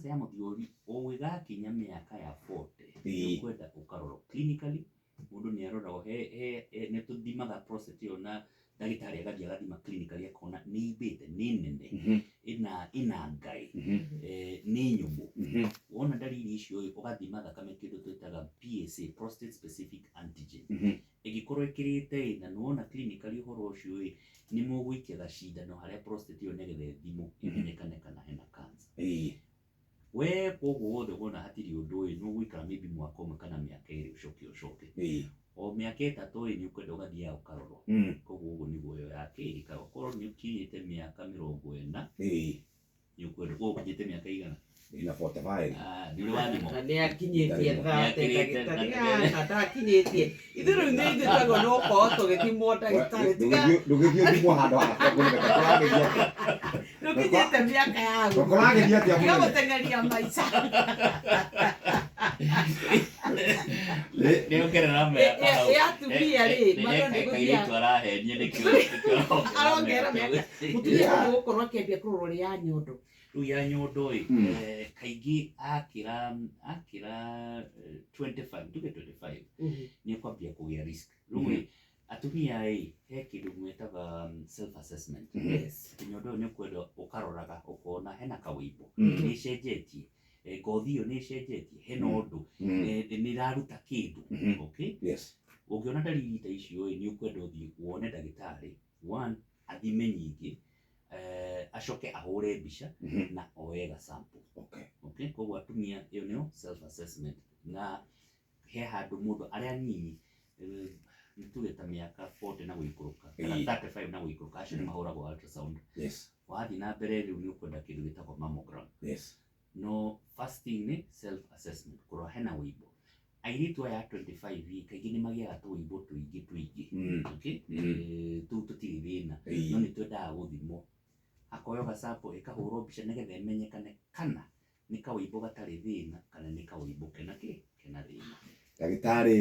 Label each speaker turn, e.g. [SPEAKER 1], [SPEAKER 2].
[SPEAKER 1] Cancer ya mũthiori ũgĩgakinya mĩaka ya 40, nĩ ũkwenda ũkarorwo clinically. Mũndũ nĩ aroragwo he nĩ tũthimaga prostate ĩyo na ndagĩtarĩ agathiĩ agathima clinically, akona nĩ imbĩte, nĩ nene, ĩna ngai, nĩ nyũmũ. Wona ndariri icio ĩ, ũgathima thakame kĩndũ twĩtaga PSA, prostate specific antigen. Ĩngĩkorwo ĩkĩrĩte ĩ, na nĩwona clinically ũhoro ũcio ĩ, nĩ mũgũikia gacindano harĩa prostate ĩyo nĩgetha ĩthimwo, ĩmenyekane kana hena cancer. We koguo wothe wona hatirĩ ũndũ ĩ, nĩ ũgũikara maybe mwaka ũmwe kana mĩaka 2, ũcoke o mĩaka 3 ĩ, nĩ ũkwenda ũgathiaga ũkarorwo. Koguo ũguo nĩguo ĩyo yake ĩkaga. Korwo nĩ ũkinyĩte mĩaka 40, nĩ ũkwenda ũkinyĩte mĩaka igana?
[SPEAKER 2] Ina 45.
[SPEAKER 1] Ah, nĩ ũrĩ wathimwo?
[SPEAKER 3] Nĩ akinyĩtie 30.
[SPEAKER 1] Nĩakĩrĩte.
[SPEAKER 3] Ndagĩtarĩ ndakinyĩtie. Ithuĩ rĩu nĩ ithuĩ twagĩrĩirwo nĩ gũkorwo tũgĩthimwo, ndagĩtarĩ, tiga.
[SPEAKER 2] Ndũgĩthiĩ ũthimwo handũ hakwa mũnene, kũragĩthiĩ atĩa?
[SPEAKER 3] Ndũkinyĩte mĩaka ya
[SPEAKER 2] Kũragĩthiĩ atĩa,
[SPEAKER 3] tiga
[SPEAKER 2] mũnene?
[SPEAKER 3] gũteng'eria maica.
[SPEAKER 1] Nĩ ongerera mĩaka hau.
[SPEAKER 3] Ĩ atumia rĩ, magĩrĩirwo nĩ gũthiĩ
[SPEAKER 1] Kairĩtu arahenia nĩkĩo
[SPEAKER 3] arongerera mĩaka. Mũtumia nĩ gũkorwo akĩambia kũrorwo rĩ ya nyondo?
[SPEAKER 1] Rĩu ya nyondo ĩ, kaingĩ akĩra 25, tuge 25, nĩ ũkwambia kũgĩa risk. Rĩu ĩ, atumia ĩ, he kĩndũ mwĩtaga self assessment. Atĩ nyondo ĩyo nĩ ũkwenda ũkaroraga ũkona hena kawĩimbo, nĩ ĩcenjetie, ngothi ĩyo nĩ ĩcenjetie, hena ũndũ, nĩ ĩraruta kĩndũ. Okay? Ũngĩona ndariri ta icio ĩ, nĩ ũkwenda ũthiĩ wone ndagĩtarĩ, one, athime nyingĩ, acoke ahũre mbica na oe ga sample. Okay, koguo atumia ĩyo nĩyo self assessment. Na he handũ mũndũ arĩa anyinyi, nĩ tuge ta mĩaka 40 na gũikũrũka kana 35 na gũikũrũka, acio nĩ mahũragwo ultrasound. Wathiĩ na mbere rĩu nĩ ũkwenda kĩndũ gĩtagwo mammogram. No first thing nĩ self assessment, kũrora hena wĩimbo. Airĩtu aya a 25 ĩ, kaingĩ nĩ magĩaga tũwĩimbo tũingĩ tũingĩ. Okay? Tũu tũtirĩ thĩna, no nĩ twendaga gũthimwo, akoywo ga sample, ĩkahũrwo mbica nĩgetha ĩmenyekane kana nĩ kawĩimbo gatarĩ thĩna kana nĩ kawĩimbo kena kĩ, kena thĩna.
[SPEAKER 2] Ndagĩtarĩ.